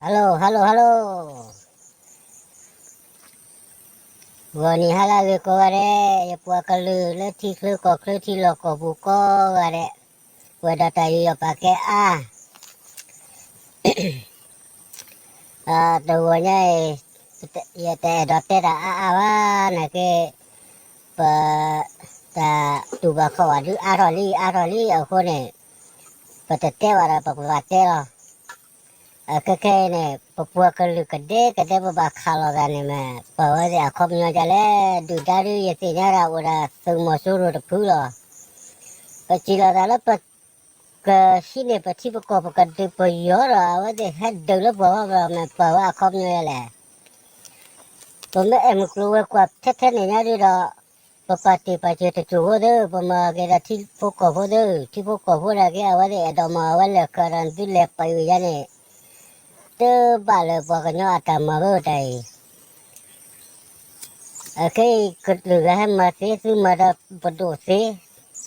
hello hello hello, ဂီၤနံၤဟါလၢအဂ့ၤကိးဂၤဒဲး, ယပှၤကလုာ်လၢထံချၢကီၢ်ချၢ ထံလီၢ်ကီၢ်ပူၤကိးဂၤဒဲး, ပှဲၤဒီးတၢ်ယူးယီၣ်ပာ်ကဲအါ တဂီၤညါအံၤ, ယတအဲၣ်ဒိးတဲတၢ်အါအါဘၣ်, နာ်က့ ပ တၢ်တူၢ်ဘၣ်ခီၣ်ဘၣ်ဒုးအါထီၣ်လံ အါထီၣ်လံအဃိန့ၣ်, ပတတဲဘၣ်ဒီးပကဘၣ်တဲလီၤ. အခဲခဲအံၤန့ၣ် ပပှၤကလုာ်ကဒဲကဒဲ ပဘၣ်ခးလိာ်သးန့ၣ်မး, ပဝဲသ့ၣ်အခီပညီဒ်လဲၣ်, ဒုၣ်ဒါဒုး ယသ့ၣ်ညါဒၣ်အိၣ်ဒၣ်သုးမီၤစိရိၤတဖုလီၤ. ပစံးလီၤသးလၢပ ကဟံးန့ၢ်ပထံပကီၢ် ပကဒုးပယီၤဒီး အဝဲသ့ၣ်ဟဲဒုးလၢပှၤဘၣ်ဘၣ်မး ပဝဲအခီပညီဒ်လဲၣ်. ပမ့ၢ်အဲၣ်မုၢ်ကျိၤဝဲၤကွာ်ထဲထဲန့ၣ်ညါဒုဒီး, ပပာ်တ့ၢ်ပာ်စၢၤတစိၢ်ဖိသ့ၣ်, ပမၤက့ၤဒီးထံဖိကီၢ်ဖိသ့ၣ်, ထံဖိကီၢ်ဖိဒၣ်က့ အဝဲသ့ၣ်အဲၣ်ဒိးမၤအဝဲလဲၤဃာ်ဒီးသုလဲၤပာ်ဝံၤယါန့ၣ်, တဘၣ်လၢပှၤကညီအတၢ်မၤဘၣ်တၢ်အံၤ အခဲအံၤ ကလုာ်ဂၤဟဲမၤသ့, သုမၤဒီးပဒိၣ်သ့,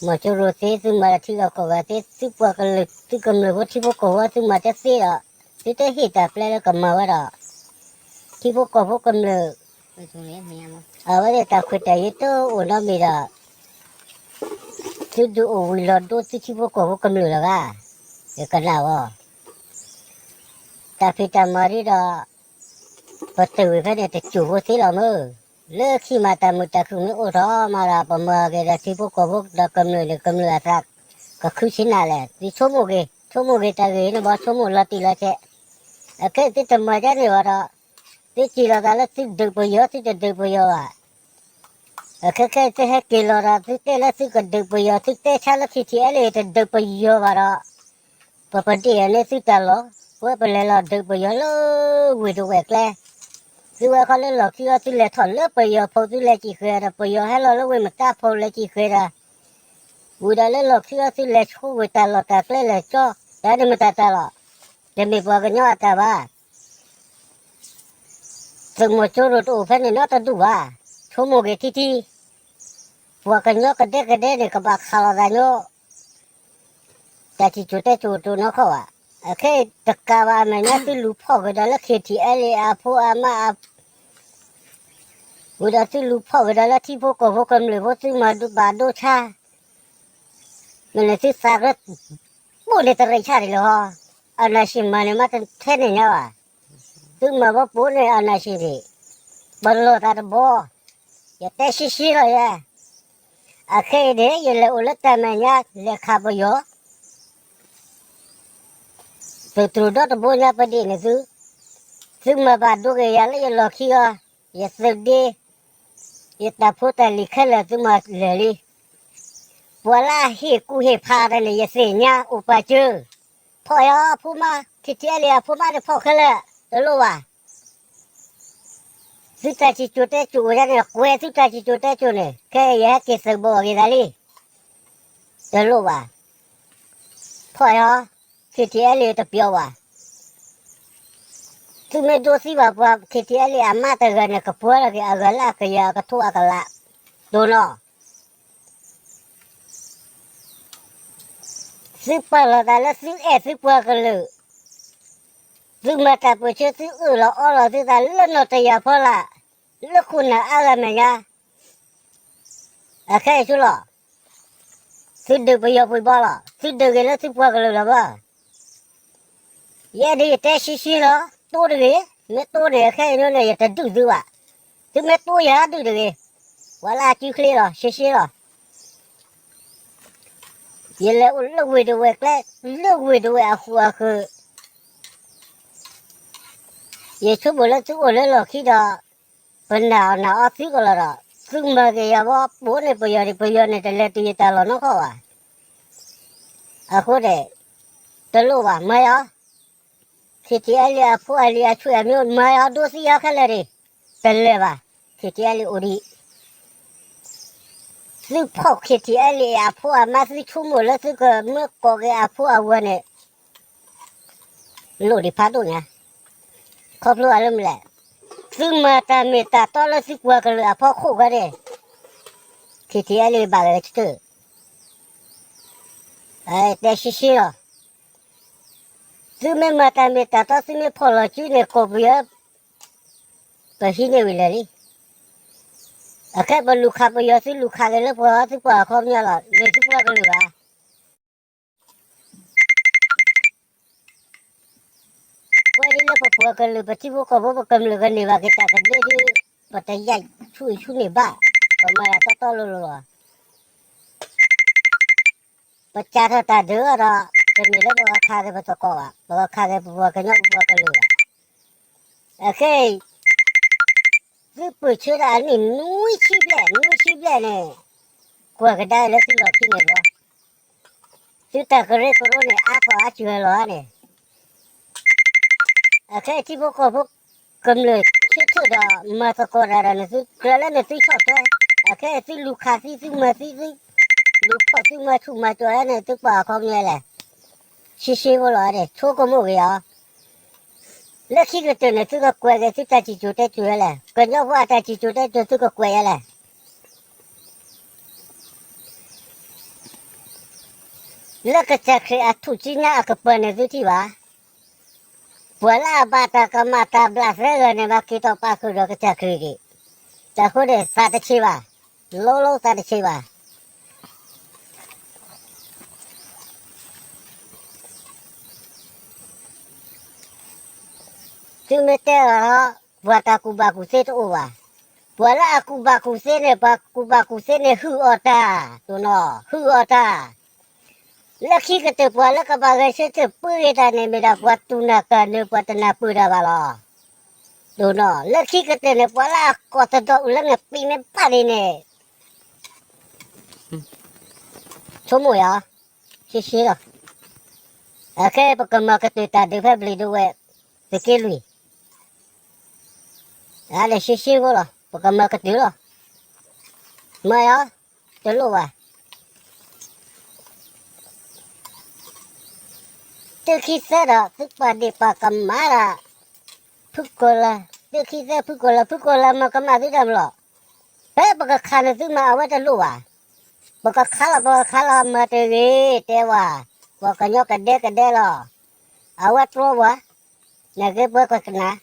မီၤစိရိၤသ့, သုမၤဒီးထံဂၤကီၢ်ဂၤသ့, သုပှၤကလုာ် သုကမျၢၢ်ဖိထံဖိကီၢ်ဖိ သုမၤတသ့ဒီး, သုတဟ့ၣ်တၢ်ပျဲလၢကမၤဝဲဒီး, ထံဖိကီၢ်ဖိကမျၢၢ် အဝဲသ့ၣ်တၢ်ခွဲးတၢ်ယာ်တအိၣ်နီတမံၤဒီး, သုဒုးအိၣ်ဝံၤလီၤဒိသုထံဖိကီၢ်ဖိကမျၢၢ်လီၤဂာ်, ယကနၣ်ဝဲ တၢ်ဖံးတၢ်မၤဒ်ဒီး, ပတုာ်ဝံၤဖဲန့ၣ်တစိၢ်ဖိသ့လီၤမ့ၢ်, လၢခံမးတၢ်မုာ်တၢ်ခုၣ်မ့ၢ်အိၣ်ထီၣ်မးဒီး ပမၤက့ၤဒီးထံဖိကီၢ်ဖိဒီးကမျၢၢ်န့ၣ် ကမျၢၢ်အသးကခုဆ့နၤလဲၣ်, သုဆိကမိၣ်က့ၤ, ဆိကမိၣ်က့ၤတၢ်ဂ့ၢ်န့ၣ်ဘၣ်, ဆိကမိၣ်လီၤတံၢ်လီၤဆဲး, အခဲအံၤသုတမၤဒ်န့ၣ်ဘၣ်ဒီး, သုစံးလီၤသးလၢသုဒုးပယီၤ သုတဒုးပယီၤဘၣ် အခဲခဲအံၤသုဟဲက့ၤလီၤဒီး သုတဲလၢသုကဒုးပယီၤ, သုတဲဆါလၢ ခံထံအဲလ့ၣ် တဒုးပယီၤဘၣ်ဒီး, ပပဒ့ၣ်အန့ၢ်သုတၢ်လီၢ်, ပဝဲပလဲၤလီၤဒုးပယီၤလၢဝ့ၢ်တဝဲၢ်ကျဲ, သုဝဲခီလၢလီၢ်ခံအီၤ သုလဲၤထီၣ်လၢပယီၤဖိ သုလဲၤစံၣ်ဃုာ်ဒီး ပယီၤဟဲလီၤလၢဝ့ၢ်မတၤဖိ လဲၤစံၣ်ဃုာ်ဒီး, ဝံၤဒီးလၢလီၢ်ခံအီၤ သုလဲၤဆိဝ့ၢ်တၢ်လီၢ်တၢ်ကျဲလဲၤကၠီ, တၢ်န့ၣ်မ့ၢ်တၢ်တၢ်လီၤ, တမ့ၢ်ပှၤကညီအတၢ်ဘၣ် သုးမီၤစိရိၤတအိၣ်ဖဲန့ၣ်နီတဒူၣ်ဘၣ်, ဆိကမိၣ်က့ၤထံထံ, ပှၤကညီကဒဲကဒဲန့ၣ် ကဘၣ်ခးလိာ်သးညီ, တၢ်စံၣ်စိၤတဲစိၤတအိၣ်နီတခီဘၣ်, အခဲအံၤတကးဘၣ်အမဲာ်ညါ သုလူၤဖီၣ်က့ၤဒီးလၢ ခံထံအဲလ့ၣ် အဖိအမါအ ဝံၤဒီးသုလူၤဖီၣ်က့ၤဒီးလၢထံဖိကီၢ်ဖိကမျၢၢ်ဖိ သုမၤဘၣ်ဒိဆါ, မ့ၢ်န့ၣ်သုသးကရၢ ပိာ်န့ၢ်တရံးဆၣ်ဒံးလီၤ, အနၢ်ၡံၣ်မၤန့ၢ်မးတထဲန့ၣ်ညါဘၣ်, သုမၤဘၣ်ပိာ်န့ၢ်အနၢ်ၡံၣ်ဒံး, ပလီၢ်သးတဘီ, ယတဲရှဲရှဲလီၤယဲ, အခဲအံၤန့ၣ် ယလဲၤအိၣ်လၢတၢ်မဲာ်ညါ လဲၤခးပယီၤ သုးတြူၢ်ဒီတဘိညါပဒ့ၣ်န့ၣ်သု, သုမၤဘၣ်ဒိက့ၤယၤလၢယလီၢ်ခံအီၤ, ယသုးဒ့, ယတၢ်ဖိတၢ်လံၤခဲလၢာ်သုမၤလၢာ်လံ, ပှၤလၢအဟ့ၣ်ကူၣ်ဟ့ၣ်ဖးတၢ်န့ၣ် ယသ့ၣ်ညါအိၣ်ပာ်စၢၤ, ဖီၣ်ယၤအဖိမါ, ခံထံအဲလ့ၣ်အဖိမါန့ၣ်ဖီၣ်ခဲလၢာ်, တလိၣ်ဘၣ် သုတၢ်စံၣ်စိၤတဲစိၤအိၣ်ယါန့ၣ် ကွဲးသုတၢ်စံၣ်စိၤတဲစိၤန့ၣ် ခဲအံၤယဟဲက့ၤသုးဘိးအီၤက့ၤသးလံ, တလိၣ်ဘၣ်, ဖီၣ်ယၤ, ခံထံအဲလ့ၣ်တပျီဘၣ်, သုမ့ၢ်ဒိသံဘၣ်ပှၤ ခံထံအဲလ့ၣ်အမါတဂၤန့ၣ် ကပှဲၤလီၤက့ၤအဂၤလၢအကယၤအကထိအကလး, တိၢ်နီၣ် သုပာ်လီၤသးလၢသုအဲၣ်သုပှၤကလုာ်, သုမၤတၢ်ပၢၢ်ဆၢ သုအၢၣ်လီၤအီလီၤသုသးလၢနီၢ်တယၢ်ဖီလာ်, လၢခိၣ်နၢ်အါဂၤမဲာ်ညါ, အခဲအံၤဆူလီၤ, သုဒုးပယီၤပှံၤဘီလီၤ, သုဒုးက့ၤလၢသုပှၤကလုာ်လီၤဘၣ်, ယဲဒၣ်ယတဲရှဲရှဲလီၤ, တိတဂ့ၤ, မ့ၢ်တိန့ၣ် အခဲအံၤန့ၣ် ယတဒုးသုဘၣ်, သုမ့ၢ်တိယၤဒုးတဂ့ၤ, ပှၤလၢအစုချ့လီၤ ရှဲရှဲလီၤ ယလဲၤအိၣ်လၢဝ့ၢ်တဝဲၢ်ကျဲ, လၢဝ့ၢ်တဝဲၢ်အဃုာ်အဃုာ်, ယဆိကမိၣ်လၢသုအိၣ်လၢလီၢ်ခံဒီး, ပနာ်အီၣ်နာ်အီသုကလီၤဒီး, သုမၤက့ၤယၤဘီ ပိာ်န့ၢ်ပယီၤဒီး ပယီၤန့ၣ် တလဲၤတုၤယတၢ်လီၢ်နီတခီဘၣ်. အဃိန့ၣ်, တလိၣ်ဘၣ် မၤယၤ, ခံထံအဲလ့ၣ် အဖိအလံၤအဆွေအမျိုး မၤယၤဒိသံယၤခဲလၢာ်န့ၣ်, တလဲၤဘၣ်, ခံထံအဲလ့ၣ်အိၣ်ဒံး သုဖီၣ် ခံထံအဲလ့ၣ် အဖိအမါ သုဆိကမိၣ်လၢသုကမၢကိးက့ၤအဖိအဝၤန့ၣ်, လိၣ်ဒံးဖးဒိၣ်ညါ, ခီဖျိအလၢမနုၤလဲၣ်, သုမၤတၢ်မ့ၢ်တၢ်တီလၢသုပှၤကလုာ်အဖီခိၣ်ခီန့ၣ်, ခံထံအဲလ့ၣ်ဘၣ်ဂဲၤဆၢထၢၣ်, တဲရှဲရှဲလီၤ. သုမ့ၢ်မၤတၢ်မ့ၢ်တၢ်တီ သုမ့ၢ်ဖီၣ်လီၤစုန့ၣ် ကိးပယီၤ ပဟံးန့ၢ်ဝံၤလၢာ်လံ. အခဲပလူၤခးပယီၤ သုလူၤခးက့ၤလၢပှၤ သုပှၤအခီပညီလီၤ မ့ၢ်သုပှၤကလုာ်ဘၣ်. ပဝဲဒ်လၢပပှၤကလုာ် ပထံဖိကီၢ်ဖိ ပကမျၢၢ်ကန့ၢ်ဘၣ်က့ၤ တၢ်သဘျ့ဒုး ပတယၢ်ဆူၣ်အံၤဆူၣ်န့ၣ်ဘၣ်, ပမၤတၢ်တီတီလိၤလိၤလီၤ. ပစးထီၣ်တၢ်ဒုးအီၤဒီး တမ့ၢ်လၢပကခးက့ၤပသကိးဘၣ်, ပကခးက့ၤပပှၤကညီပပှၤကလုာ်ဘၣ်. အခဲအံၤ သုပၢၢ်ဆၢဒီးအနံၣ်နွံဆံဘျဲၣ် နွံဆံဘျဲၣ်န့ၣ် ကွၢ်ကဒါလၢသုလီၢ်ခံန့ၣ်လီၤ. သုတၢ်ကရၢကရိန့ၣ် အါထီၣ်အါစှၤလီၤန့ၣ် အခဲအံၤထံဖိကီၢ်ဖိ ကမျၢၢ်ဆၢထၢၣ်ဒီးမၤသကိးတၢ်ဒီးနသုကြၢးလၢနသုဆီၣ်ထွဲ, အခဲအံၤသုလူၤခးသံ သုမၤသံ သုလူၤဖီၣ် သုမၤဆူၣ်မၤစိးလၢန့ၣ် သုပှၤအခီပညီလဲၣ်. ရှဲရှဲဖိလီၤန့ၣ် ဆိကမိၣ်က့ၤအီၤ လၢခံကတၢၢ်န့ၣ် သုကကွဲးက့ၤသုတၢ်စံၣ်စိၤတဲစိၤလဲၣ်, ကညီဖိအတၢ်စံၣ်စိၤတဲစိၤ သုကကွဲးယဲလဲၣ်. လၢကစၢ်ခရံာ်အထူၣ်စုညါအကပၤန့ၣ် သုထံၣ်ဘၣ်, ပှၤလၢအဘၣ်တၢ်ကမၣ်တၢ်ဘျးသၢဂၤန့ၣ် ဘၣ်က့ၤထီၣ်ပာ်ဃုာ်ဒီးကစၢ်ခရံာ်ဒံး, တၢ်ဃိန့ၣ်သးတဆံးဘၣ်, လိလိသးတဆံးဘၣ်. သုမ့ၢ်တဲလီၤ ပှၤတၢ်ကူၣ်ဘၣ်ကူၣ်သ့တအိၣ်ဘၣ်. ပှၤလၢအကူၣ်ဘၣ်ကူၣ်သ့န့ၣ် ပှၤကူၣ်ဘၣ်ကူၣ်သ့န့ၣ် ဟုၣ်အီၤတၢ်, တိၢ်နီၣ် ဟုၣ်အီၤတၢ်. လၢခံကတၢၢ်ပှၤလၢကဘၣ်ဂဲၤဆၢထၢၣ်ပှ့ၤဂ့ၤတၢ်န့ၣ် မ့ၢ်ဒၣ်ပှၤတူၢ်နၢ်ကၢ်နၢ ပှၤတနၢ်ပၢၢ်တၢ်ဘၣ်လီၤ. တိၢ်နီၣ် လၢခံကတၢၢ်န့ၣ် ပှၤလၢအကိးတဒီးအုၣ်လၢနပံးန့ၣ်ဘၣ်ဒ်န့ၣ် ဆိကမိၣ်ယၤ, ရှဲရှဲလီၤ. အခဲပကမၤကတၢၢ်တၢ်ဒုးဖဲဘျံးဒဝဲၢ် သုးက့လွံၢ်, အန့ၣ်ရှဲရှဲဖိလီၤ ပကမၤကတၢၢ်လီၤ. မၤယၤ, တလိၣ်ဘၣ်. သုခံသၢဒီး သုပာ်ဒ့ၣ်ပာ်ကမၣ်ဒီး ဖုကိလၢ, သုခံသၢဖုကိလၢ, ဖုကိလၢမၤကမၣ်သုတၢ်မလီၤ. ဖဲပကခးန့ၣ်သုမၤအဝဲတလိၣ်ဘၣ်. ပကခးလီၤ ပကခးလီၤမၤတဂ့ၤ တဲဝဲ, ပှၤကညီကဒဲကဒဲလီၤ. အဝဲတြီပှၤ, နကဲပှၤကကနၣ်,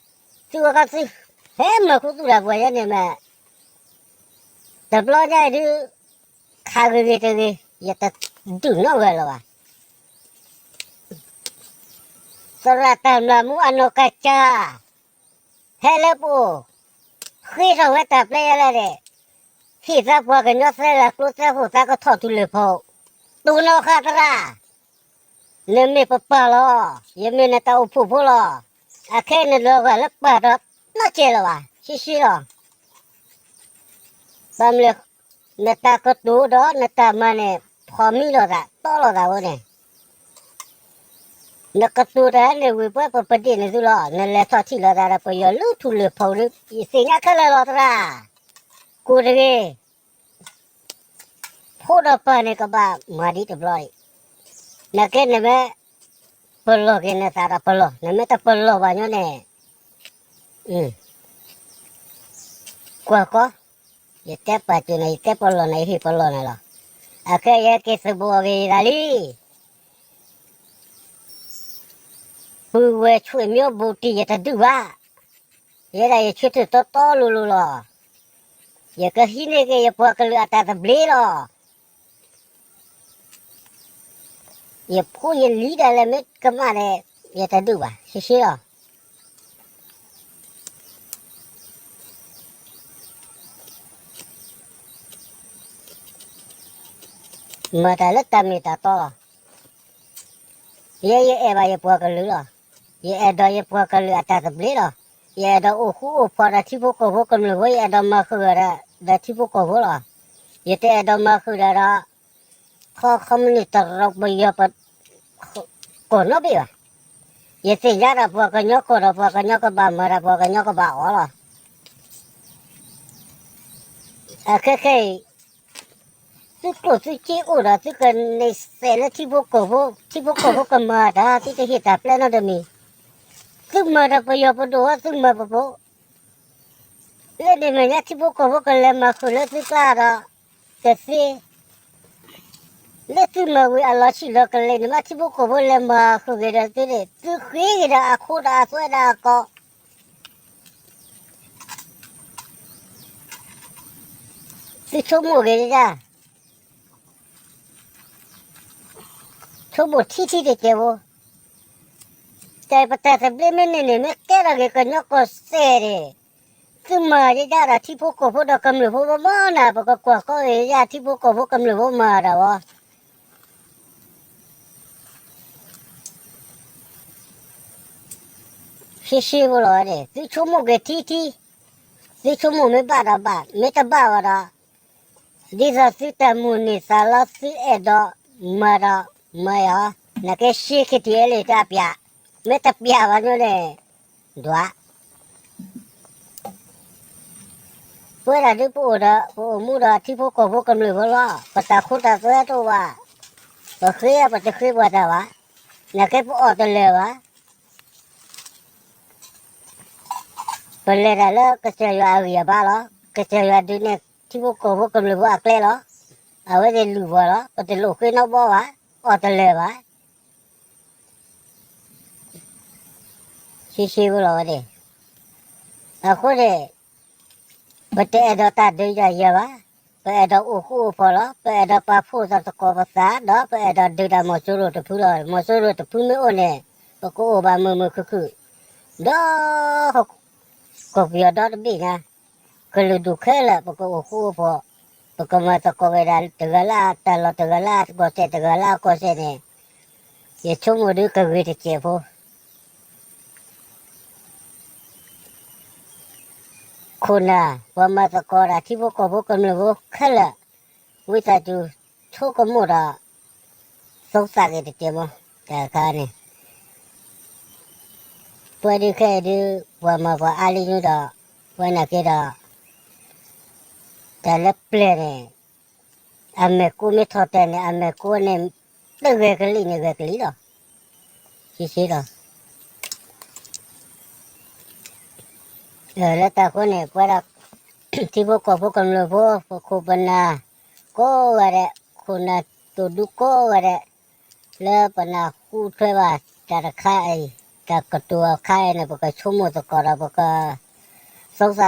သုဝဲကီသု, ဖဲမၤခူသူၣ်တၢ်ပှၤယဲန့ၣ်မး, တဘျီညါအံၤဒုး ခးဂ့ၤဂ့ၤတဂ့ၤ ယတဒုးနီၣ်ဂၤလၢၤဘၣ်. သရၣ်တၢ်မျၢ်မူအနီၢ်ကစၢ်, ဟဲလၢပအိၣ်, ဃ့ထီၣ်ဝဲတၢ်ပျဲယဲလဲၣ်န့ၣ်, ဟ့ၣ်သးပှၤကညီသၢဂၤကျိသၢဖိသးကထီၣ်ထူလၢၢ်ဖီ, တိၢ်နီၣ်ဃာ်သရၣ်, နမ့ၢ်ပပၢ်လီၤ, ယမ့ၢ်နတၢ်အိၣ်ဖှိၣ်ဖိလီၤ. အခဲအံၤနလီၤဂာ်လၢပၢ်ဒီးနီတစဲးလၢၤဘၣ်, ရှဲရှဲလီၤ. ဘၣ်မနုၤလဲၣ်, နတၢ်ကတိၤဒီးနတၢ်မၤန့ၣ် ဖီမံလိာ်သး တီလိာ်သးဝဲန့ၣ်, နကတိၤတၢ်န့ၣ်ဝံၤပှဲၤပပဒ့ၣ်န့ၣ်သုလီၤ, နလဲၤထီၣ်ထံၣ်လိာ်သးဒီးပယီၤလၢထူလၢၢ်ဖီဒီး ယသ့ၣ်ညါခဲလၢာ်လီၤသရၣ်, ကိၢ်တဂ့ၤ ဖိဒီးပၢ်န့ၣ်ကဘၣ်မၤဒ်တဘျီအံၤ, နကဲနမ့ၢ်ပလီၢ်က့ၤနသးဒီးပလီၢ်, နမ့ၢ်တပလီၢ်ဘၣ်ညီန့ၣ်, ကွၢ်ကီ, ယတဲပာ်စၢၤနၤ ယတဲပလီၢ်နၤ ယဟ့ၣ်ပလီၢ်နၤလီၤ. အခဲအံၤယဟဲက့ၤသုးဘူးအီၤဂ့ၤယသးလံ. ပုၢ်ဝဲၢ်ဆွေမျိုးဘိးတံၢ် ယတဒုးဘၣ်. ယဲဒၣ်ယဆၢထၢၣ်တီတီလိၤလိၤလီၤ. ယကဟံးန့ၢ်က့ၤယပှၤကလုာ်အတၢ်သဘျ့လီၤ. ယဖိယလံၤဒၣ်လဲာ်မ့ၢ်ကမၣ်န့ၣ် ယတဒုးဘၣ် ရှဲရှဲလီၤ. မၤတၢ်လၢတၢ်မ့ၢ်တၢ်တီလီၤ. ယဲယအဲၣ်ဘၣ်ယပှၤကလုာ်လီၤ. ယအဲၣ်ဒိးယပှၤကလုာ်အတၢ်သဘျ့လီၤ. ယအဲၣ်ဒိးအိၣ်ဃူအိၣ်ဖိးဒီးထံဖိကီၢ်ဖိကမျၢၢ်ဖိ, ယအဲၣ်ဒိးမၤဃုာ်ဒီး ဒီးထံဖိကီၢ်ဖိလီၤ. ယတအဲၣ်ဒိးမၤဃုာ်ဒီး ဒီး ခီခီမနုၤတရီပယီၤ ကီၢ်နီတဘ့ၣ်ဘၣ်. ယသ့ၣ်ညါဒီးပှၤကညီကီၢ်ဒီးပှၤကညီကဘၣ်မၤဒီးပှၤကညီကဘၣ်အီၣ်လီၤ. အခဲခဲအံၤ သုကျိၣ်သုစ့အိၣ်ဒီး သုကန့ၢ်စဲးလၢထံဖိကီၢ်ဖိ, ထံဖိကီၢ်ဖိကမၤတၢ် သုတဟ့ၣ်တၢ်ပျဲနီတမံၤ. သုမၤဒီးပယီၤပဒိၣ်ဝဲ သုမၤပဖိ လၢန့ၣ်မဲာ်ညါထံဖိကီၢ်ဖိကလဲၤမၤဃုာ်လၢသုကျါဒီး ကသ့ လၢသုမၤဝံၤအလီၤဆံးလီၤကလဲာ်န့ၣ် မ့ၢ်ထံဖိကီၢ်ဖိလဲၤမၤဃုာ်က့ၤဒီးသုန့ၣ် သုဃ့က့ၤဒီးအခိၣ်ဒီးအသွဲဒီးအကီၢ်, သုဆိကမိၣ်က့ၤဒၣ်, ဆိကမိၣ်ထံထံတစဲးဖိ, တဲပတၢ်သဘျ့မ့ၢ်န့ၢ်န့ၣ် မ့ၢ်ကဲထီၣ်က့ၤကညီကီၢ်စဲၣ်န့ၣ်, သုမၤဒၣ်ဒီးထံဖိကီၢ်ဖိဒီးကမျၢၢ်ဖိဘၣ်မနီၤ, ပကကွၢ်ကီက့ၤဒၣ်ထံဖိကီၢ်ဖိကမျၢၢ်ဖိမၤဒီးဝဲ ရှဲရှဲဖိလီၤဝဲန့ၣ် သုဆိကမိၣ်က့ၤထံထံ, သုဆိကမိၣ်မ့ၢ်ဘၣ်ဒီးဘၣ်, မ့ၢ်တဘၣ်ဝဲဒီး, ဒ်သိးသုတၢ်မိၣ်န့ၢ်သးလီသုအဲၣ်ဒိးမၤဒီးမၤအီၤ, နကဲရှဲ KTLA တၢ်ပျး, မ့ၢ်တပျးဘၣ်ညီန့ၣ်, ဒွး ပဝဲဒၣ်ဒုးပအိၣ်ဒီး ပအိၣ်မူဒီးထံဖိကီၢ်ဖိကမျၢၢ်ဖိလီၤ. ပတၢ်ခိတၢ်သွဲတအိၣ်ဘၣ်, ပဃ့ပတဃ့ပှၤတၢ်ဘၣ်, နကဲပအီၣ်တလၢာ်ဘၣ်. ပလဲၤတၢ်လၢကစၢ်ယွၤအဂံၢ်အဘါလီၤ. ကစၢ်ယွၤဒုးနဲၣ်ထံဖိကီၢ်ဖိကမျၢၢ်ဖိအကျဲလီၤ. အဝဲသ့ၣ်လုၢ်ပှၤလီၤ. ပတလိၣ်ဃ့နီတဘျီဘၣ်, အီၣ်တလၢာ်ဘၣ်. ရှဲရှဲဖိလီၤဝဲန့ၣ်. အဃိန့ၣ် ပတအဲၣ်ဒိးတၢ်ဒုးယၤယၤဘၣ်. ပအဲၣ်ဒိးအိၣ်ဃူအိၣ်ဖိးလီၤ. ပအဲၣ်ဒိးပာ်ဖှိၣ်သကိးပသး ဒီးပအဲၣ်ဒိးဒုးတၢ်မီၤစိရိၤတဖုလီၤ. မီၤစိရိၤတဖုမ့ၢ်အိၣ်န့ၣ် ပကအိၣ်ဘၣ်မုာ်မုာ်ခုၣ်ခုၣ်, ဒီး ကီၢ်ပယီၤဒီတဘ့ၣ်ညါ, ကလုာ်ဒူၣ်ခဲလၢာ် ပကအိၣ်ဃူအိၣ်ဖိး, ပကမၤသကိးဝဲဒၣ် တဂၤလၢတၢ်လီၢ် တဂၤလၢကီၢ်စဲၣ် တဂၤလၢကီၢ်စဲၣ်န့ၣ်, ယဆိကမိၣ်ဒုးကဂ့ၤတစဲးဖိ ခိၣ်နၢ် ပှၤမၤသကိးတၢ်ထံဖိကီၢ်ဖိကမျၢၢ်ဖိခဲလၢာ်, ဝံသးစူၤဆိကမိၣ်ဒီး သီသးက့ၤတစဲးမး, တခါန့ၣ် ပဝဲဒုးခဲအံၤဒုး ပှၤမၤပှၤအါလံညူဒီး, ပဝဲနာ်က့ဒီး, တၢ်လၢပျဲၢ်န့ၣ်, အမဲာ်ကူမ့ၢ်ထီၣ်တဲာ်န့ၣ် အမဲာ်ကူန့ၣ်, တဂဲၤကလံၣ်န့ၣ်ဂဲၤကလံၣ်လီၤ. ဆံးဆံးလီၤ. လၢတၢ်ဃိန့ၣ် ပဝဲဒၣ် ထံဖိကီၢ်ဖိကမျၢၢ်ဖိ ပခိၣ်ပနၢ်ကိးဂၤဒဲး, ခိၣ်နၢ်သိၣ်ဒူကိးဂၤဒဲး, လၢပနၢ်ဟူထွဲဘၣ်တၢ်တခါအံၤ, တၢ်ကတိၤအခါအံၤန့ၣ် ပကဆိကမိၣ်သကိးဒီး ပက သီသး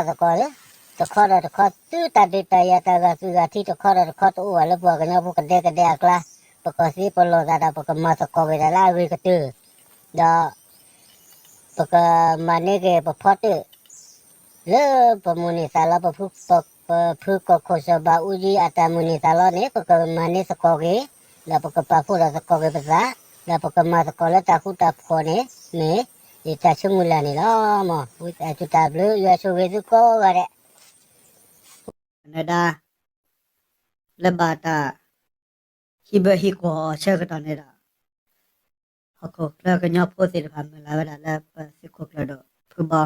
သကိးလၢ တခီဒီးတခီ သုတၢ်ဒုးတၢ်ယၤ တၢ်ဂာ်သွံၣ်ဂာ်ထံ တခီဒီးတခီ တအိၣ်ဘၣ်လၢပှၤကညီဖိကဒဲကဒဲအကျါ, ပကသ့ပလီၢ်သးဒီး ပကမၤသကိးက့ၤတၢ်လၢအဂ့ၤကတၢၢ်, ဒီး ပကမၤန့ၢ်က့ၤပဖီတၢၣ် လၢပမိၣ်န့ၢ်သးလီ ပဖုကီၢ်ခိၣ်စီၤဘးအူကၠံအတၢ်မိၣ်န့ၢ်သးလီန့ၣ် ပကမၤန့ၢ်သကိးက့ၤ, ဒီးပကပာ်ဖှိၣ်ဒီးသကိးက့ၤပသး, ဒီးပကမၤသကိးလၢတၢ်ဃူတၢ်ဖိးန့ၣ် မ့ၢ်ယတၢ်ဆိကမိၣ်လၢန့ၣ်လီၤ. မ်သုတၢ်ဘျုး ယွၤဆိၣ်ဂ့ၤသုကိးဂၤဒဲး နဒါ လၢဘၣ်တၢ်ဟံးဘၢဟံးကွီၢ်အီၤဆၢကတီၢ်န့ၣ်ဒီး ဟီၣ်ခိၣ်ချၢကညီဖိသ့ၣ်တဖၣ်မုၢ်လၢ်ဝဲဒၣ်လၢပသုးခိၣ်ကျၢၢ်ဒိၣ်ဖုဘီ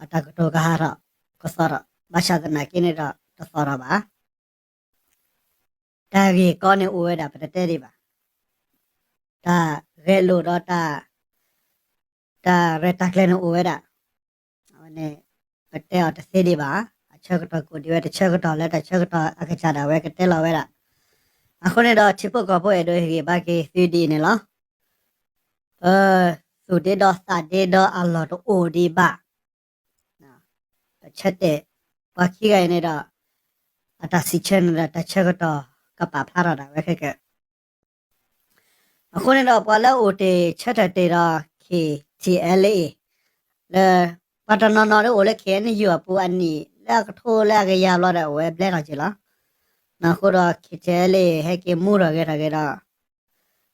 အတၢ်ကတိၤကဟးထီၣ်ကသီၣ်ထီၣ် ဘၣ်ဆၣ်သနာ်က့န့ၣ်ဒီးတသီၣ်ထီၣ်ဘၣ်. တၢ်ဂ့ၢ်ကီန့ၣ်အိၣ်ဝဲဒၣ် ပတတဲဒံးဘၣ်. တၢ်ဂဲၤလိာ်ဒီး တၢ်ရဲၣ်တၢ်ကျဲၤန့ၣ်အိၣ်ဝဲဒၣ်. အဝဲန့ၣ် ပတဲအီၤတသ့ဒံးဘၣ်. အဆၢကတီၢ်ကအိၣ်ဒံးဝဲတဆၢကတီၢ် လၢတၢ်ဆၢကတီၢ်အကစၢ်ဒၣ်ဝဲကတဲလီၤဝဲဒၣ်. အဃိန့ၣ်ဒီး ထံဖိကီၢ်ဖိအဲၣ်ဒိးဟ့ၣ်ဂံၢ်ဘါက့ၤသုဒ်အံၤန့ၣ်လီၤ. ပသူၣ်ဒ့ဒီသးဒ့ဒီအလီၢ်တအိၣ်ဒံးဘၣ်. ပဆၢတဲာ် ပှၤခံဂၤအံၤန့ၣ်ဒီး အတၢ်စံးဆၢန့ၣ်ဒီး တၢ်ဆၢကတီၢ်ကပာ်ဖျါထီၣ်ဒၣ်ဝဲခဲကၢး. အဃိန့ၣ်ဒီး ပှၤလၢအိၣ်တ့ၢ်ဆၢထၢၣ်တ့ၢ်ဒီး KTLA လၢ ပှၤတနီၤနီၤဒ်အိၣ်လၢ KNU အပူၤအနံၣ် လၢအကထိလၢအကယၤဘျီဒီး အဝဲဘျဲထီၣ်က့ၤလီၤ. အဃိဒီး KTLA ဟဲက့ၤမူထီၣ်ဂဲၤထီၣ်က့ၤဒီး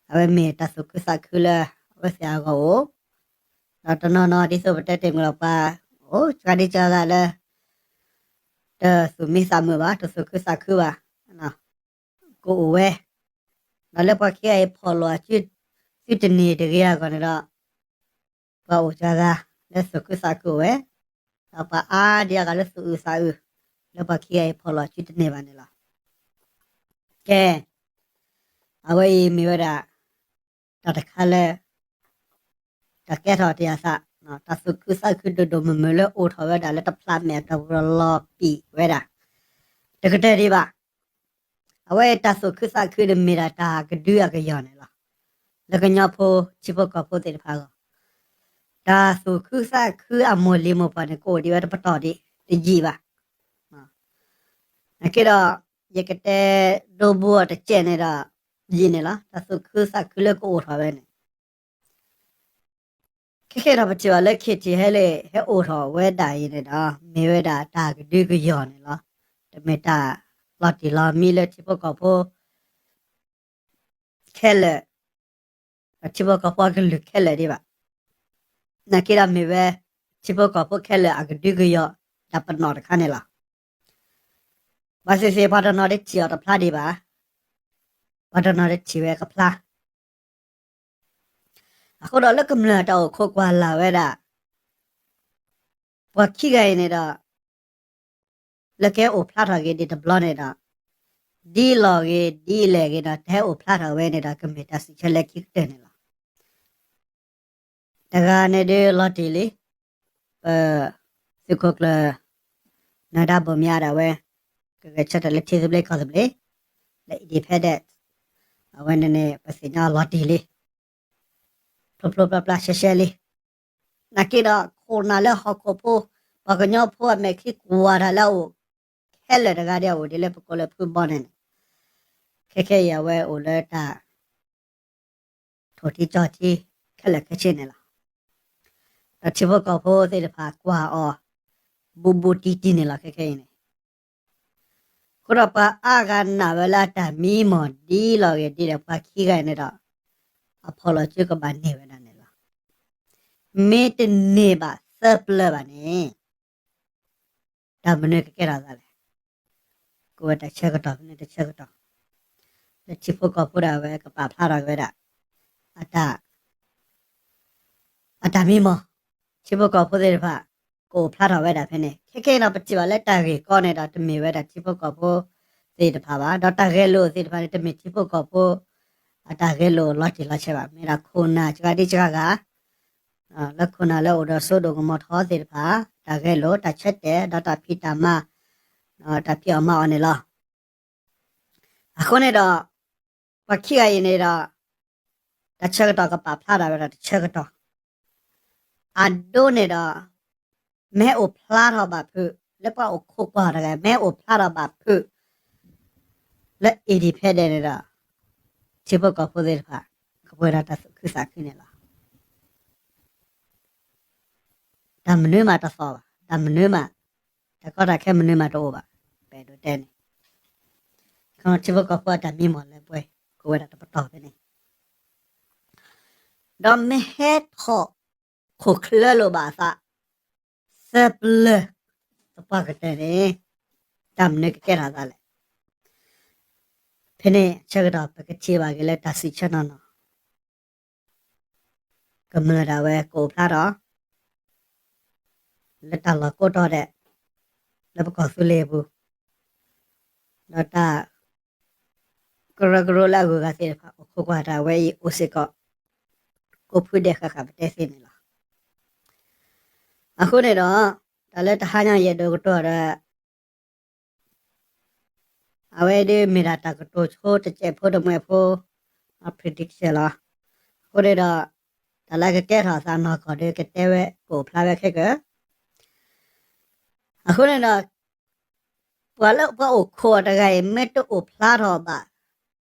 အဝဲမ့ၢ်တၢ်သူၣ်ခုသးခုလၢအဝဲသ့ၣ်အဂီၢ်အိၣ်, ဒီးတနီၤနီၤဒ်သိးပတဲတ့ၢ်မုၢ်လီၤပှၤ အိၣ်ကဒံကဂၤလၢ တသူၣ်မံသးမုာ်ဘၣ် တသူၣ်ခုသးခုဘၣ် ကအိၣ်ဝဲ, ဒီးလၢပှၤခံဂၤအံၤဖီၣ်လိာ်အစု သုတန့ၢ်တဂ့ၤအဂီၢ်န့ၣ်ဒီး ပှၤအိၣ်ကဂၤလၢသူၣ်ခုသးခုအိၣ်ဝဲ, ဒီးပှၤအါဒံအါဂၤလၢသူၣ်အုးသးအုး လၢပှၤခံဂၤအံၤဖီၣ်လိာ်အစုတန့ၢ်ဘၣ်န့ၣ်လီၤ. ကဲ, အဝဲအံၤမ့ၢ်ဝဲဒၣ် တၢ်တခါလၢ တၢ်ကဲထီၣ်တယၤသး, တၢ်သူၣ်ခုသးခုဒိၣ်ဒိၣ်မုၢ်မုၢ်လၢအိၣ်ထီၣ်ဝဲဒၣ်လၢတဖျးမဲာ်အတီၢ်ပူၤဒီးလီၤပံာ်ဝဲဒၣ် တကတၢၢ်ဒံးဘၣ်. အဝဲတၢ်သူၣ်ခုသးခုန့ၣ်မ့ၢ်ဒၣ်တၢ်ကဒုအကယီၢ်န့ၣ်လီၤ. လၢကညီဖိထံဖိကီၢ်ဖိသ့ၣ်တဖၣ်အဂီၢ်, တၢ်သူၣ်ခုသးခုအမိၢ်လံၤမိၢ်ပှၢ်န့ၣ် ကအိၣ်ဒံးဝဲတပတီၢ်ဒံး တယံာ်ဘၣ်. နာ်က့ဒီး ယကတဲဒိဘိအီၤတစဲးန့ၣ်ဒီး ယံာ်န့ၣ်လီၤ. တၢ်သူၣ်ခုသးခုလၢကအိၣ်ထီၣ်ဝဲန့ၣ် ခဲခဲဒီးပထံၣ်ဘၣ်လၢ ခ့ထံၣ် ဟဲလၢ ဟဲအိၣ်ထီၣ်ဝဲဒၣ်အံၤန့ၣ်ဒီး မ့ၢ်ဝဲဒၣ်တၢ်ကဒုကယီၢ်န့ၣ်လီၤ. တမ့ၢ်တၢ်လီၤတံၢ်လီၤမံလၢထံဖိကီၢ်ဖိခဲလၢာ်, ဒီးထံဖိကီၢ်ဖိအကလုာ်ခဲလၢာ်ဒံးဘၣ်. နာ်က့ဒီးမ့ၢ်ဝဲ ထံဖိကီၢ်ဖိခဲလၢာ်အကဒုကယီၢ် တၢ်ပနီၣ်တခါန့ၣ်လီၤ. ဘၣ်သ့ၣ်သ့ၣ် ပှၤတနီၤတထံၣ်အီၤတဖျါဒံးဘၣ်, ပှၤတနီၤတထံၣ်ဝဲကဖျါ အဃိဒီးလၢကမျၢၢ်တၢ်အိၣ်ခိးကွၢ်လၢ်ဝဲဒၣ် ပှၤခံဂၤအံၤန့ၣ်ဒီး လၢကဟဲအိၣ်ဖျါထီၣ်က့ၤဒံးတဘျီန့ၣ်ဒီး ဒ်လီၢ်ဂ့ၤဒ်လဲၣ်ဂ့ၤဒီး တဟဲအိၣ်ဖျါထီၣ်ဝဲန့ၣ်ဒီး ကမ့ၢ်တၢ်စံးဆၢလၢခံကတၢၢ်န့ၣ်လီၤ. တဂၤန့ၣ်ဒုးလီၤတံၢ်လံ, ပ သုးခိၣ်ကျၢၢ် နၢၤဒါဘိၣ်မၠးဒၣ်ဝဲ ကဂဲၤဆၢထၢၣ်လၢထံသဘျ့ကီၢ်သဘျ့ လၢ independent အဝဲန့ၣ်န့ၣ် ပသ့ၣ်ညါလီၤတံၢ်လံ, ဖျိဖျိဖျါဖျါရှဲရှဲလံ. နာ်က့ဒီး ခိၣ်နၢ်လၢဟီၣ်ခိၣ်ဖိ ပှၤကညီဖိအမဲာ်ချံကွၢ်တၢ်လၢအအိၣ် ခဲလၢာ်တဂၤဒီးအအိၣ်ဒ်လၢပကိးလၢဖုဘီန့ၣ်န့ၣ်, ခဲခဲအံၤအဝဲအိၣ်လၢတၢ် ထိၣ်ထံကၠီထံ ခဲလၢာ်ခဲဆ့န့ၣ်လီၤ. ဒီးထံဖိကီၢ်ဖိသ့ၣ်တဖၣ်ကွၢ်အီၤ ဘူးဘူးတံၢ်တံၢ်န့ၣ်လီၤ ခဲခဲအံၤန့ၣ်. အဃိဒီးပှၤအါဂၤနာ်ဝဲလၢအတၢ်မံမီၢ်ဒ်လီၢ်ဂ့ၤဒ်လဲၣ် ပှၤခံဂၤအံၤန့ၣ်ဒီး အဖီၣ်လီၤစုကဘၣ်န့ၢ်ဝဲဒၣ်န့ၣ်လီၤ. မ့ၢ်တန့ၢ်ဘၣ်သၢပျၢၤဘၣ်န့ၣ် တၢ်မနုၤကကဲထီၣ်သးလဲၣ်. ကိးဝဲတၢ်ဆၢကတီၢ်ဖဲန့ၣ်တဆၢကတီၢ် လၢထံဖိကီၢ်ဖိဒၣ်ဝဲကပာ်ဖျါထီၣ်က့ၤဝဲဒၣ် အတၢ် အတၢ်မံမီၢ်, ထံဖိကီၢ်ဖိသ့ၣ်တဖၣ် ကအိၣ်ဖျါထီၣ်ဝဲဒၣ်ဖဲန့ၣ်. ခဲခဲအံၤဒီးပထံၣ်ဘၣ်လၢတၢ်ဂ့ၢ်ကီန့ၣ်ဒီး တမ့ၢ်ဝဲဒၣ်ထံဖိကီၢ်ဖိသ့ၣ်တဖၣ်ဘၣ်, ဒီးတၢ်ဂဲၤလိာ်သ့ၣ်တဖၣ်န့ၣ် တမ့ၢ်ထံဖိကီၢ်ဖိ အတၢ်ဂဲၤလိာ်လီၤတံၢ်လီၤဆဲးဘၣ်, မ့ၢ်ဒၣ်ခိၣ်နၢ်စှၤဒံစှၤဂၤ လၢခိၣ်နၢ်လၢအိၣ်ဒီးစိဒိၣ်ကမီၤထီသ့ၣ်တဖၣ် တၢ်ဂဲၤလိာ် တၢ်ဆၢတဲာ် ဒီးတၢ်ဖံးတၢ်မၤ တၢ်ဖံးအီၣ်မၤအီၣ်န့ၣ်လီၤ. အဃိန့ၣ်ဒီး ပှၤခံဂၤအံၤန့ၣ်ဒီး တၢ်ဆၢကတီၢ်ကပာ်ဖျါထီၣ်ဝဲဒၣ်တဆၢကတီၢ်, အဒိန့ၣ်ဒီး မ့ၢ်ဟဲအိၣ်ဖျါထီၣ်ဘၣ်ဖုး လၢပှၤအိၣ်ခိးကွၢ်တဂၤ မ့ၢ်ဟဲအိၣ်ဖျါထီၣ်ဘၣ်ဖုး လၢ independent န့ၣ်ဒီး ထံဖိကီၢ်ဖိသ့ၣ်တဖၣ် ကပှဲၤဒီးတၢ်သူၣ်ခုသးခုန့ၣ်လီၤ. တၢ်မနုၤမးတသီၣ်ဘၣ်, တၢ်မနုၤမး, တၢ်ကီတၢ်ခဲမနုၤမးတအိၣ်ဘၣ်, ပအဲၣ်ဒိးတဲန့ၣ်, ထံဖိကီၢ်ဖိအတၢ်မံမီၢ်လၢပှဲၤ ကအိၣ်ဝဲဒၣ်တပတီၢ်ဖဲန့ၣ်, ဒီးမ့ၢ်ဟဲထီၣ်ခိၣ်ချၢလိာ်ဘၣ်အသး သၢပျၢၤ သပှၢ်ကတၢၢ်န့ၣ် တၢ်မနုၤကကဲထီၣ်သးလဲၣ်. ဖဲန့ၣ်ဆၢကတီၢ် ပကထံၣ်ဘၣ်က့ၤလၢတၢ်စံးဆၢနီၢ်နီၢ် ကမျၢၢ်ဒၣ်ဝဲကအိၣ်ဖျါထီၣ် လၢတၢ်လီၢ်ကိးတီၤဒဲး လၢပကီၢ်သူလ့ၤအပူၤ, ဒီးတၢ်ကရၢကရိလၢအဂုၤအဂၤသ့ၣ်တဖၣ် အိၣ်ခိးကွၢ်တၢ်ဝဲအံၤအိၣ်စ့ၢ်ကီး ကိးဖုဒဲးဃၣ်ဃၣ်ပတဲသ့န့ၣ်လီၤ. အဃိန့ၣ်ဒီး တၢ်လၢတဟါညါယအဲၣ်ဒိးကတိၤဒီး အဝဲဒၣ်မ့ၢ်ဒၣ်တၢ်ကတိၤဆိတစဲးဖိတမှဲးဖိ prediction လီၤ. အဃိန့ၣ်ဒီး တၢ်လၢကကဲထီၣ်အသးနီၢ်ကီၢ်ဒီး ကတဲဝဲကအိၣ်ဖျါဝဲခဲကၢ်. အဃိန့ၣ်ဒီး ပှၤလၢပှၤအိၣ်ခိးအီၤတဂၤအံၤ မ့ၢ်တအိၣ်ဖျါထီၣ်ဘၣ်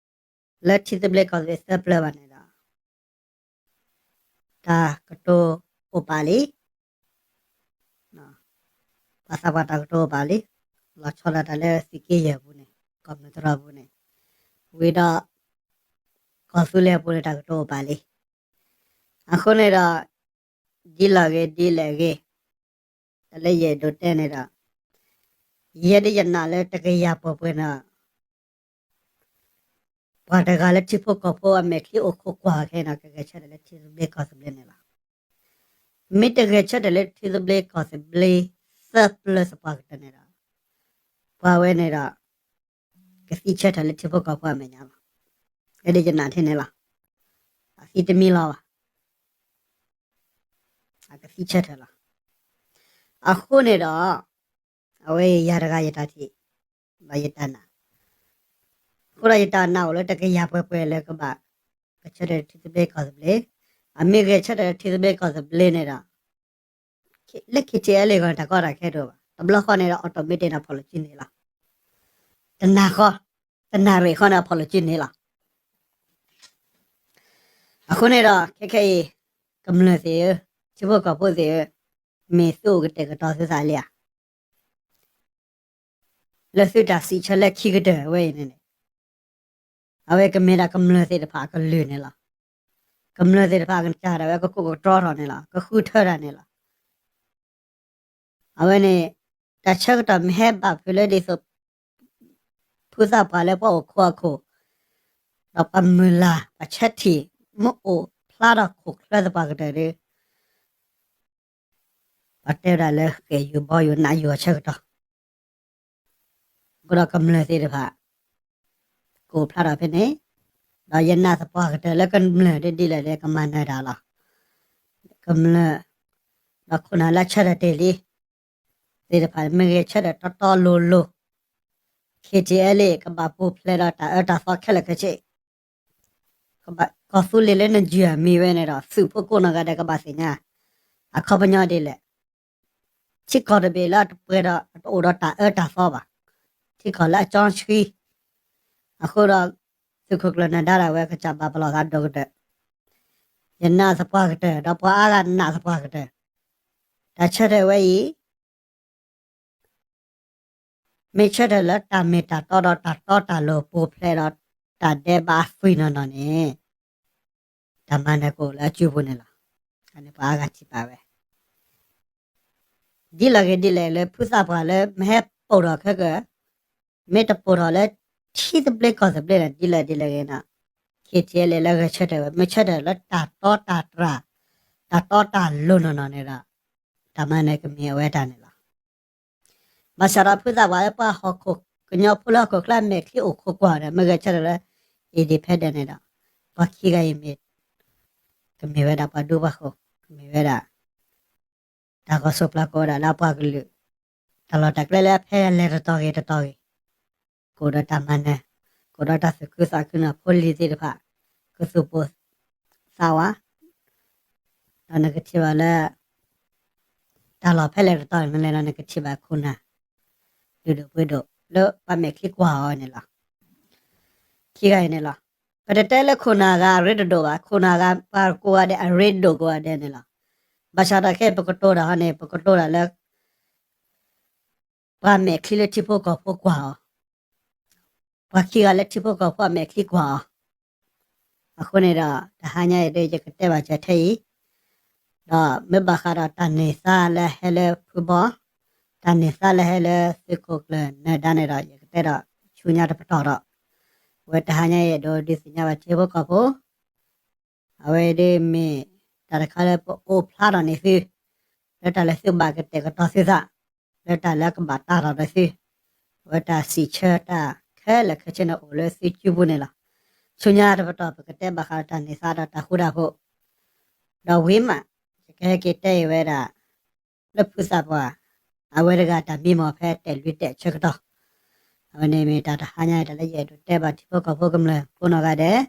လၢထံသဘျ့ကီၢ်သဘျ့သၢပျၢၤဘၣ်န့ၣ်ဒီး တၢ်ကတိၤအိၣ်ပာ်လံ. ပှၤသးပှၢ်တၢ်ကတိၤအိၣ်ပာ်လံ. လီၤဆီဒၣ်တၢ်လၢသုးက့ယဲၢ်အပူၤန့ၣ် ကီၢ်မုၢ်တြီၢ်အပူၤန့ၣ် ဝံၤဒီး ကီၢ်သူလ့ၤအပူၤန့ၣ် တၢ်ကတိၤအိၣ်ပာ်လံ. အဃိန့ၣ်ဒီး ဒ်လီၢ်ဂ့ၤဒ်လဲၣ်ဂ့ၤ တၢ်လၢယအဲၣ်ဒိးတဲန့ၣ်ဒီး ယဲဒၣ်ယနာ်လၢတကယၤပှဲၤပှဲၤန့ၣ် ပှၤတဂၤလၢထံဖိကီၢ်ဖိအမဲာ်ချံအိၣ်ခိးကွၢ်ခဲအံၤန့ၣ် ကဂဲၤဆၢထၢၣ်လၢထံသဘျ့ကီၢ်သဘျ့န့ၣ်လီၤ. မ့ၢ်တဂဲၤဆၢထၢၣ်လၢထံသဘျ့ကီၢ်သဘျ့ သၢပျၢၤသပှၢ်ကတၢၢ်န့ၣ်ဒီး ပှၤဝဲန့ၣ်ဒီး ကသံဆၢထၢၣ်လၢထံဖိကီၢ်ဖိအမဲာ်ညါလီၤ. ယဲဒၣ်ယနာ်ထဲန့ၣ်လီၤ. အသံတမံလီၤဘၣ်. အကသံဆၢထၢၣ်လီၤ. အဃိန့ၣ်ဒီး အဝဲယၤတဂၤယတၢ်ထံၣ် ဒီးယတၢ်နာ် ပှၤ အဃိဒီးယတၢ်နာ်အိၣ်လၢတကယၤပှဲၤပှဲၤလၢကဘၣ် ဂဲၤဆၢထၢၣ်ထံသဘျ့ကီၢ်သဘျ့, အမ့ၢ်ဂဲၤဆၢထၢၣ်ထံသဘျ့ကီၢ်သဘျ့န့ၣ်ဒီး လၢ K T L A ဂီၢ်န့ၣ် တၢ်ကီတၢ်ခဲတအိၣ်ဘၣ်, တဘျီဃီန့ၣ်ဒီး automatic န့ၣ် အဖီၣ်လိာ်စုန့ၣ်လီၤ. တနၢ်ဃီ, တနၢ်ရံၣ်ဃီန့ၣ် အဖီၣ်လိာ်စုန့ၣ်လီၤ. အဃိန့ၣ်ဒီး ခဲခဲအံၤ ကမျၢၢ်သ့ၣ်ဧၢ, ထံဖိကီၢ်ဖိသ့ၣ်ဧၢ, မ့ၢ်သုအိၣ်ကတဲာ်ကတီၤသုသးလံဧါ. လၢသုတၢ်စံးဆၢလၢခံကတၢၢ်ဝဲအံၤန့ၣ်န့ၣ်, အဝဲကမ့ၢ်ဒၣ်ကမျၢၢ်သ့ၣ်တဖၣ်အကလုၢ်န့ၣ်လီၤ. ကမျၢၢ်သ့ၣ်တဖၣ်အကစၢ်ဒၣ်ဝဲ ကကိးကတြီထီၣ်န့ၣ်လီၤ, ကဃုထၢတၢ်န့ၣ်လီၤ. အဝဲန့ၣ် တၢ်ဆၢကတီၢ်မ့ၢ်ဟဲဘၣ်ဖုးလၢဒ်သိး ဖုသးပှၢ်လၢပှၤအိၣ်ခိးအခိၣ်, ဒီးပှၤမုၢ်လၢ် ပှၤဆၢထံၣ် မ့ၢ်အိၣ်ဖျါထီၣ်ခိၣ်ချၢသပှၢ်ကတၢၢ်ဒီး ပှၤတဲဝဲဒၣ်လၢဃဲၣ်ယုၢ်ဘီယုၢ်နးယုၢ်အဆၢကတီၢ်, အဃိဒီးကမျၢၢ်သ့ၣ်တဖၣ် ကအိၣ်ဖျါထီၣ်ဖဲန့ၣ်, ဒီးယနာ်သပှၢ်ကတၢၢ်လၢကမျၢၢ်ဒ်လဲၣ်ဒ်လဲၣ်ဒီးကမၤနၢၤတၢ်လီၤ. ကမျၢၢ် ဒီးခိၣ်နၢ်လၢဆၢထၢၣ်တ့ၢ်လံ သ့ၣ်တဖၣ် မ့ၢ်ဂဲၤဆၢထၢၣ်တီတီလိၤလိၤ, K T L A ကဘၣ်ပူၤဖျဲးဒီးတၢ်အၢတၢ်သီခဲလၢာ်ခဲဆ့, ကီၢ်သူလ့ၤလၢနယုၢ်အမံၤဝဲန့ၣ်ဒီး သုးဖိကိးနီၢ်ဂၤဒဲးကဘၣ်သ့ၣ်ညါ, အခီပညီဒ်လဲၣ်. ထံကီၢ်တဘ့ၣ်လၢအတပှဲၤဒီးတအိၣ်ဒီးတၢ်အၢတၢ်သီဘၣ်, ထံကီၢ်လၢအကၠီဆှံ, အဃိဒီး သုးခိၣ်ကျၢၢ်နၢၤဒါဒၣ်ဝဲ ကစၢ်ဘၣ်ပလီၢ်သးဒိၣ်ကတၢၢ်, ယနာ်သပှၢ်ကတၢၢ် ဒီးပှၤအါဂၤနာ်သပှၢ်ကတၢၢ်, တၢ်ဆၢထၢၣ်ဝဲအံၤ မ့ၢ်ဆၢထၢၣ်လၢတၢ်မ့ၢ်တၢ်တီဒီးတၢ်တီတၢ်လိၤ ပူၤဖျဲးဒီးတၢ်ဒဲးဘးအသွံၣ်နီၢ်နီၢ်န့ၣ်, တၢ်မၤနၢၤကအိၣ်လၢအစုပူၤန့ၣ်လီၤ. အန့ၣ်ပှၤအါဂၤထံၣ်ဘၣ်ဝဲ ဒ်လဲၣ်ဂ့ၤဒ်လဲၣ်လၢဖုသးပှၢ်လၢမ့ၢ်ဟဲပိာ်ထီၣ်ခဲကၢ, မ့ၢ်တပိာ်ထီၣ်လၢထံသဘျ့ကီၢ်သဘျ့န့ၣ် ဒ်လဲၣ်ဒ်လဲၣ်ဂ့ၤန့ၣ်, K T L A လၢဂဲၤဆၢထၢၣ်ဝဲ မ့ၢ်ဆၢထၢၣ်လၢတၢ်တီတၢ်တြၢ်, တၢ်တီတၢ်လိၤနီၢ်နီၢ်န့ၣ်ဒီး, တၢ်မၤနၢၤကမ့ၢ်အဝဲတၢ်န့ၣ်လီၤ. ဘၣ်ဆၣ်ဒီးဖုသးပှၢ်လၢပှၤဟီၣ်ခိၣ်ကညီဖိလၢဟီၣ်ခိၣ်ချၢမဲာ်ချံအိၣ်ခိးကွၢ်ဒီး မ့ၢ်ဂဲၤဆၢထၢၣ်လၢ independent န့ၣ်ဒီး, ပှၤခံဂၤအံၤမ့ၢ် ကမ့ၢ်ဝဲဒၣ်ပှၤဒူပှၤဃိၣ်, ကမ့ၢ်ဝဲဒၣ် တၢ်ဂီၤစိးပျၢ်ကိးဝဲဒၣ်လၢအပှၤကလုာ်, တၢ်လီၢ်တၢ်ကျဲလၢအဖဲလဲၣ်တတီၤဂ့ၤတတီၤဂ့ၤ, ကအိၣ်ဒီးတၢ်မၤနၢၤ, ကအိၣ်ဒီးတၢ်သူၣ်ခုသးခုန့ၣ် ဖိလံၤသ့ၣ်တဖၣ် ကသူၣ်ပိၢ်သးဝး, ဒီးနကထံၣ်ဘၣ်လၢ တၢ်လီၢ်ဖဲလဲၣ်တတီၤန့ၣ်လဲၣ်ဒီး နကထံၣ်ဘၣ်ခိၣ်နၢ် လုၢ်ဒိၣ်ပှ့ၤဒိၣ်လၢပှၤမဲာ်ချံကွၢ်အီၤန့ၣ်လီၤ. ခံဂၤအံၤန့ၣ်လီၤ. ပတတဲလၢခိၣ်နၢ်ဂၤအရ့တဒိၣ်ဘၣ်, ခိၣ်နၢ်ဂၤ ပှၤကိးဂၤဒဲးအရ့ဒိၣ်ကိးဂၤဒဲးန့ၣ်လီၤ. ဘၣ်ဆၣ်ဒီးခဲအံၤပကတိၤတၢ်ဟီန့ၣ် ပကတိၤတၢ်လၢ ပှၤမဲာ်ချံလၢထံဖိကီၢ်ဖိကွၢ်အီၤ, ပှၤခံဂၤလၢထံဖိကီၢ်ဖိအမဲာ်ချံကွၢ်အီၤ, အဃိန့ၣ်ဒီး တဟါညါအံၤဒီး ယကတဲဘၣ်စၢၤထဲအံၤ, ဒီးမ့ၢ်ဘၣ်ဃးဒီးတၢ်န့ၢ်သါလၢဟဲလၢဖုဘီ, တၢ်န့ၢ်သါလၢဟဲလၢသုးခိၣ်ကျၢၢ်နၢၤဒါန့ၣ်ဒီး ယကတဲဒီးဆူညါတပတီၢ်ဒီး, အဝဲတဟါညါအံၤဒီး ဒုးသ့ၣ်ညါဘၣ်ထံဖိကီၢ်ဖိ အဝဲဒ်မ့ၢ်တၢ်တခါလၢပအိၣ်ဖျါထီၣ်န့ၢ်သု, လၢတၢ်လၢသုဘၣ်ကတဲာ်ကတီၤသုသး, လၢတၢ်လၢကဘၣ်တၢ်ထီၣ်ဒီးသု, အဝဲတၢ်စံးဆၢတၢ်ခဲလၢာ်ခဲဆ့န့ၣ် အိၣ်လၢသုစုပူၤန့ၣ်လီၤ. ဆူညါတပတီၢ် ပကတဲဘၣ်ဃးဒီးတၢ်န့ၢ်သါဒီးတၢ်ဃူတၢ်ဖိး, ဒီးဝံၤမး ယကဟဲက့ၤတဲအံၤဝဲဒၣ် လၢဖုသးပှၢ် အဝဲတဂၤတၢ်မံမီၢ်ဖဲတဲာ်လွံၢ်တဲာ်အဆၢကတီၢ်, အဝဲန့ၣ်မ့ၢ်တၢ်တဟါညါအံၤ တၢ်လၢယအဲၣ်ဒိးတဲဘၣ်ထံဖိကီၢ်ဖိကမျၢၢ်ဖိနီၢ်ဂၤဒဲး,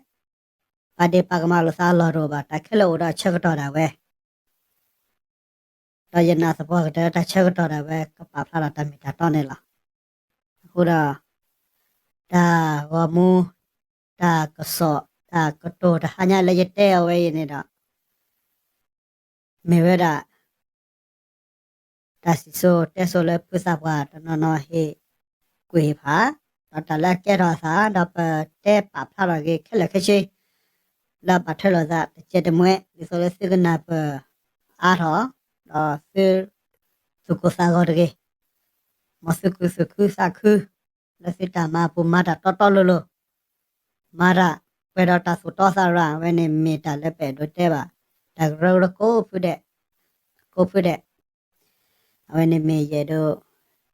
ပာ်ဒ့ၣ်ပာ်ကမၣ်လိာ်သးအလီၢ်တအိၣ်ဘၣ်, တၢ်ခဲလၢာ်အိၣ်ဒီးအဆၢကတီၢ်ဒၣ်ဝဲ, ဒီးယနာ်သပှၢ်ကတၢၢ်လၢတၢ်ဆၢကတီၢ်ဒၣ်ဝဲ ကပာ်ဖျါထီၣ်တၢ်မ့ၢ်တၢ်တီန့ၣ်လီၤ. အဃိဒီး တၢ်ဂီၤမူ တၢ်ကစီၣ် တၢ်ကတိၤတဟါညါလၢယတဲအီၤဝဲအံၤန့ၣ်ဒီး မ့ၢ်ဝဲဒၣ် တၢ်စံၣ်စိၤတဲစိၤလၢဖုသးပှၢ်တနီၤနီၤဟ့ၣ်ကွံာ်ဟ့ၣ်ဖး, ဒီးတၢ်လၢအကဲထီၣ်အသး ဒီးပတဲပာ်ဖျါထီၣ်က့ၤခဲလၢာ်ခဲဆ့ လၢအဘၣ်ထွဲလိာ်သးတစဲးတမှဲး ဒ်သိးလၢသုကနၢ်ပၢၢ်အါထီၣ်, ဒီးသုသူၣ်ကိၢ်သးဂီၤတဂ့ၤ, မ်သုကသူၣ်ခုသးခု လၢသုတၢ်မၤအပူၤ မၤတၢ်တီတီလိၤလိၤ, မၤတၢ်ပှဲၤဒီးတၢ်သူၣ်တီသးရၤ, အဝဲန့ၣ်မ့ၢ်တၢ်လၢပအဲၣ်ဒိးတဲဘၣ် တၢ်ကရၢကရိကိးဖုဒဲး, ကိးဖုဒဲး, အဝဲန့ၣ်မ့ၢ်ယအဲၣ်ဒိး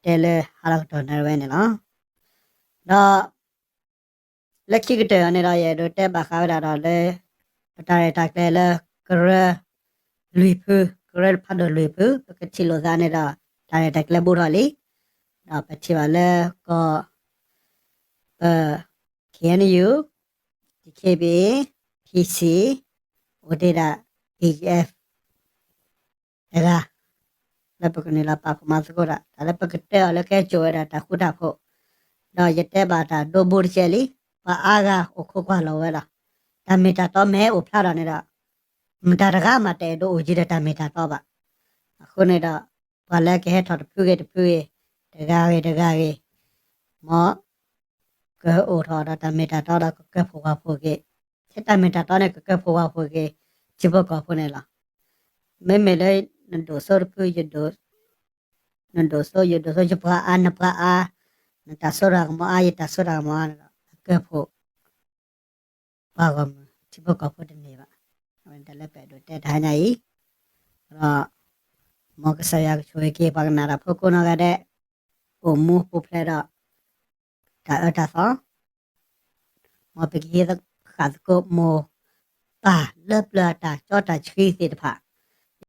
တဲလၢဟါလီၤကတီၢ်နၣ်ရံၣ်ဝဲန့ၣ်လီၤ. ဒီး လၢခံကတၢၢ်အံၤန့ၣ်ဒီး ယအဲၣ်ဒိးတဲဘၣ်ဃးဝဲဒၣ်ဒီးလၢ ပတၢ်ရဲၣ်တၢ်ကျဲၤလၢကရၢလွံၢ်ဖု, ကရၢဖးဒိၣ်လွံၢ်ဖု ပကထံၣ်လိာ်သးန့ၣ်ဒီး တၢ်ရဲၣ်တၢ်ကျဲၤဘူးထီၣ်လံ, ဒီးပထံၣ်ဘၣ်လၢကီၢ် ပ K K N U, D K B A, P C, အိၣ်တ့ၢ်ဒၣ် P G F တဂၤ လၢပကနုာ်လီၤပာ်ဖှိၣ်မၤသကိးဒီး တၢ်လၢပကတဲအီၤလၢကဲစိာ်ဝဲဒၣ်တၢ်ဃူတၢ်ဖိး, ဒီးယတဲဘၣ်တၢ်ဒိဘိတကဲးလံ, ပှၤအါဂၤအိၣ်ခိးကွၢ်လီၤဝဲလီၤ. တၢ်မ့ၢ်တၢ်တီမ့ၢ်ဟဲအိၣ်ဖျါထီၣ်န့ၣ်ဒီး မတၤတဂၤမးတအဲၣ်ဒိးအိၣ်ယံၤဒီးတၢ်မ့ၢ်တၢ်တီဘၣ်. အဃိန့ၣ်ဒီး ပှၤလၢကဟဲထီၣ်တဖုဂ့ၤတဖုဂ့ၤ, တဂၤဂ့ၤတဂၤဂ့ၤ, မ် ကအိၣ်ထီၣ်ဒီးတၢ်မ့ၢ်တၢ်တီဒီးကကၢၢ်ဖှိၣ်ဝၣ်ဖှိၣ်က့ၤ, ထဲတၢ်မ့ၢ်တၢ်တီန့ၣ် ကကၢၢ်ဖှိၣ်ဝၣ်ဖှိၣ်က့ၤ ထံဖိကီၢ်ဖိန့ၣ်လီၤ. မ့မ့ၢ်လၢ နဒိၣ်စိတဖု နဒိၣ်စိ ယဒိၣ်စိ ယပှၤအါ နပှၤအါ, နတၢ်စိတၢ်ကမီၤအါ ယတၢ်စိတၢ်ကမီၤအါန့ၣ်ဒီး ကကၢၢ်ဖှိၣ် ပှၤဂီၢ်မုၢ် ထံဖိကီၢ်ဖိတန့ၢ်ဘၣ်. အဝဲန့ၣ်တၢ်လၢပအဲၣ်ဒိးတဲတဟါညါအံၤ, ဒီး မ်ကစၢ်ယွၤကဆိၣ်ဂ့ၤက့ၤပှၤကနၣ်တၢ်ဖိကိးနီၢ်ဂၤဒဲး, အိၣ်မူပူၤဖျဲးဒီး တၢ်အၢတၢ်သီ, မ်ပကဟံးဃာ်သကိးမိၢ်ပၢ်လၢပျၢၤအတၢ်ကၠီတၢ်ဆှံသ့ၣ်တဖၣ်,